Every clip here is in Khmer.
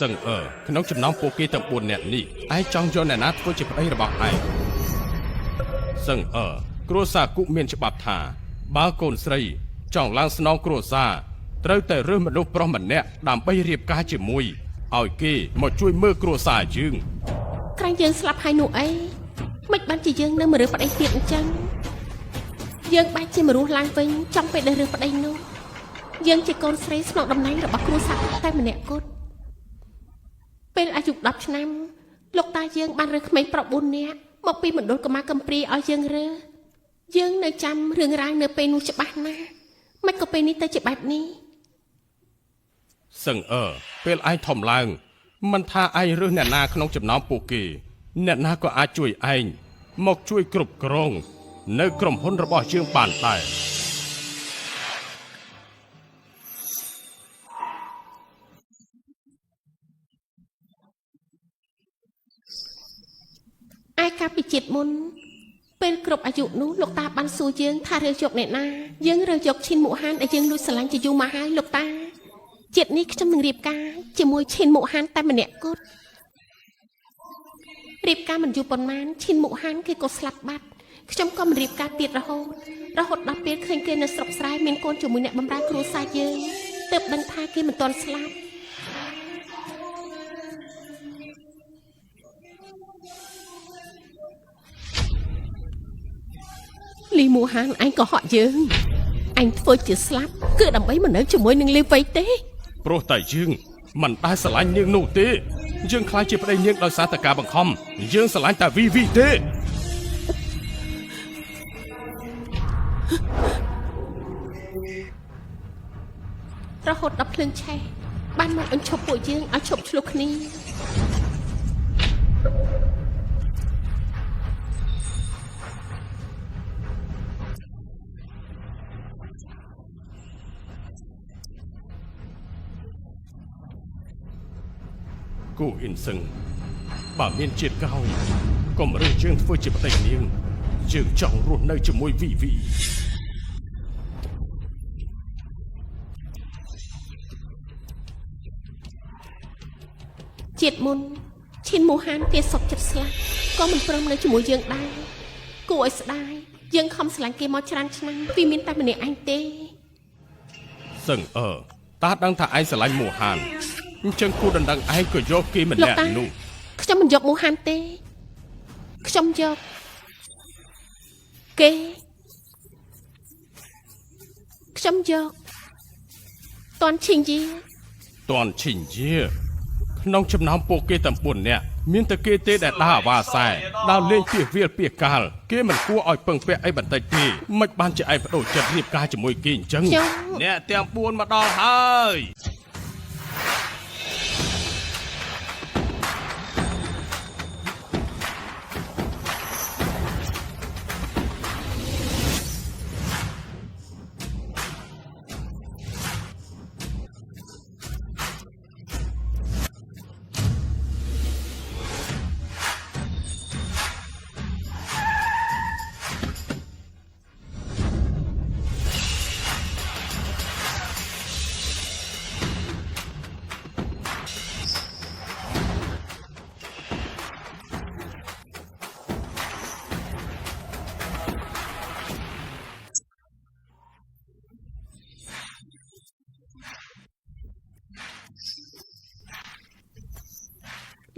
សឹងអឺក្នុងចំណោមពួកគេទាំង4នាក់នេះឯងចង់យកអ្នកណាធ្វើជាប្តីរបស់ឯងសឹងអឺគ្រួសារគុមានច្បាប់ថា បើកូនស្រី ចង់ឡើងស្នងគ្រួសារត្រូវតែរើសមនុស្សប្រុសម្នាក់ដើម្បីរៀបការជាមួយឲ្យគេមកជួយមើលគ្រួសារយើង ក្រែងយើងស្លាប់ហើយនោះអីមិនបានជាយើងនៅមករើសប្តីទៀតអញ្ចឹងយើងបែរជាមករស់ឡើងវិញចំពេលដែលរើសប្តីនោះយើងជាកូនស្រីស្នងតំណែងរបស់គ្រួសារតែម្នាក់គត់ពេលអាយុ10ឆ្នាំលោកតាយើងបានរើសក្មេងប្រុស4នាក់មកពីមណ្ឌលកម្មាកំព្រាឲ្យយើងរើសយើងនៅចាំរឿងរ៉ាវនៅពេលនោះច្បាស់ណាស់មិនក៏ពេលនេះទៅជាបែបនេះ សឹងអឺពេលឯងធំឡើងមិនថាឯងរើសអ្នកណាក្នុងចំណោមពួកគេ អ្នកណាក៏អាចជួយឯងមកជួយគ្រប់គ្រង នៅក្រុមហ៊ុនរបស់យើងបានដែរ ឯកាលពីជាតិមុនពេលគ្រប់អាយុនោះលោកតាបានសួរយើងថារើសយកអ្នកណាយើងរើសយកឈិនមូហានដែលយើងលួចស្រឡាញ់ជាយូរមកហើយលោកតាជាតិនេះខ្ញុំនឹងរៀបការជាមួយឈិនមូហានតែម្នាក់គត់រៀបការមិនយូរប៉ុន្មានឈិនមូហានគេក៏ស្លាប់បាត់ខ្ញុំក៏មិនរៀបការទៀតរហូតរហូតដល់ពេលឃើញគេនៅស្រុកស្រែមានកូនជាមួយអ្នកបម្រើគ្រួសារយើងទើបដឹងថាគេមិនទាន់ស្លាប់លីមូហានឯងក៏ហក់យើងឯងធ្វើជាស្លាប់គឺដើម្បីមកនៅជាមួយនឹងលីវៃទេ ព្រោះតែយើងមិនដែលស្រឡាញ់នាងនោះទេយើងខ្លាចជាប្តីនាងដោយសារតែការបង្ខំយើងស្រឡាញ់តែវីវីទេ រហូតដល់ភ្លើងឆេះបានមកបញ្ឈប់ពួកយើងឲ្យឈប់ឆ្លោះគ្នា គូអ៊ីនសឹងបើមានជាតិក្រោយកុំរើសយើងធ្វើជាប្តីនាងយើងចង់រស់នៅជាមួយវីវី ជាតិមុនឈិនមូហានគេសុកចិត្តស្លាប់ក៏មិនព្រមនៅជាមួយយើងដែរគួរឲ្យស្ដាយយើងខំស្រឡាញ់គេមកច្រើនឆ្នាំវាមានតែម្នាក់ឯងទេ សឹងអឺតាដឹងថាឯងស្រឡាញ់មូហានអញ្ចឹងគូដណ្ដឹងឯងក៏យកគេម្នាក់ លោកតា នោះ ខ្ញុំមិនយកមូហានទេខ្ញុំយកគេខ្ញុំយកតនឈិងយី តនឈិញយាក្នុងចំណោមពួកគេទាំង4នាក់មានតែគេទេដែលដើរអាវ៉ាសែដើរលេងពីវាលពីកាលគេមិនគួរឲ្យពឹងពាក់អីបន្តិចទេមិនបានជាឯងបដូរចិត្តរៀបការជាមួយគេអញ្ចឹង ខ្ញុំ អ្នកទាំង4មកដល់ហើយ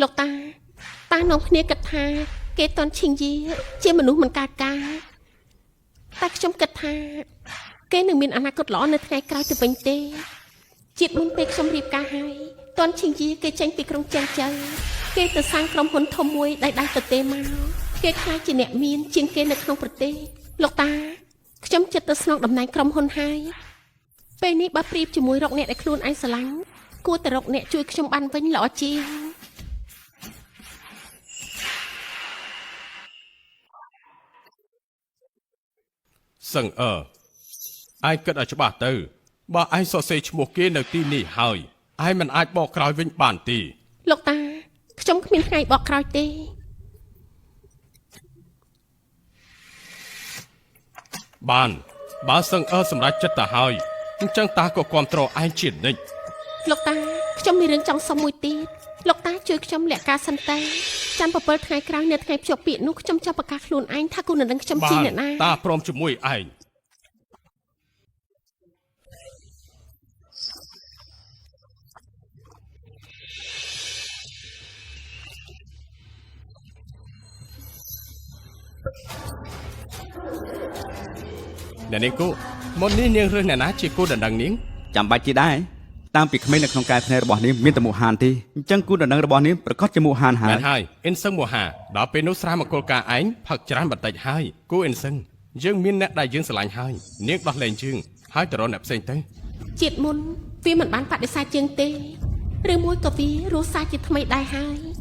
លោកតាតានាំគ្នាគិតថា គេតន់ឈិងយីជាមនុស្សមិនកើតការតែខ្ញុំគិតថា គេនឹងមានអនាគតល្អនៅថ្ងៃក្រោយទៅវិញទេជាតិមុនពេលខ្ញុំរៀបការហើយតន់ឈិងយីគេចេញពីក្រុងចិនចៅគេទៅសាងក្រុមហ៊ុនធំមួយដែលដៃទៅទេមកគេខ្លាចជាអ្នកមានជាងគេនៅក្នុងប្រទេសលោកតាខ្ញុំចិត្តទៅស្នងតំណែងក្រុមហ៊ុនហើយពេលនេះបើប្រៀបជាមួយរកអ្នកដែលខ្លួនឯងស្រឡាញ់គួរតែរកអ្នកជួយខ្ញុំបានវិញល្អជាង សឹងអឺឯងគិតឲ្យច្បាស់ទៅបើឯងសរសេរឈ្មោះគេនៅទីនេះហើយឯងមិនអាចបកក្រោយវិញបានទេ លោកតាខ្ញុំគ្មានថ្ងៃបកក្រោយទេ បានបើសឹងអឺសម្រេចចិត្តទៅហើយអញ្ចឹងតាក៏គ្រប់គ្រងឯងជានិច្ច លោកតា ខ្ញុំមានរឿងចង់សុំមួយទៀតលោកតាជួយខ្ញុំលាក់ការសិនតើចាំ7ថ្ងៃក្រោយនៅថ្ងៃភ្ជាប់ពាក្យនោះខ្ញុំចង់ប្រកាសខ្លួនឯងថាគូដណ្ដឹងខ្ញុំ បាន ជាអ្នកណា តាព្រមជាមួយឯងអ្នកនាងគូមុននេះនាងរើសអ្នកណាជាគូដណ្ដឹងនាង ចាំបាច់ជាដែរតាមពីក្មេងនៅក្នុងកែភ្នែករបស់នាងមានតែមុខហានទេអញ្ចឹងគូដណ្ដឹងរបស់នាងប្រកាសជាមុខហានហើយ មែនហើយអ៊ិនសឹងមហាដល់ពេលនោះស្រាមង្គលការឯងផឹកច្រើនបន្តិចហើយគូអ៊ិនសឹងយើងមានអ្នកដែលយើងស្រឡាញ់ហើយនាងដោះលែងយើងហើយទៅរកអ្នកផ្សេងទៅ ជាតិមុនវាមិនបានបដិសេធជាងទេឬមួយក៏វារស់សារជាថ្មីដែរហើយ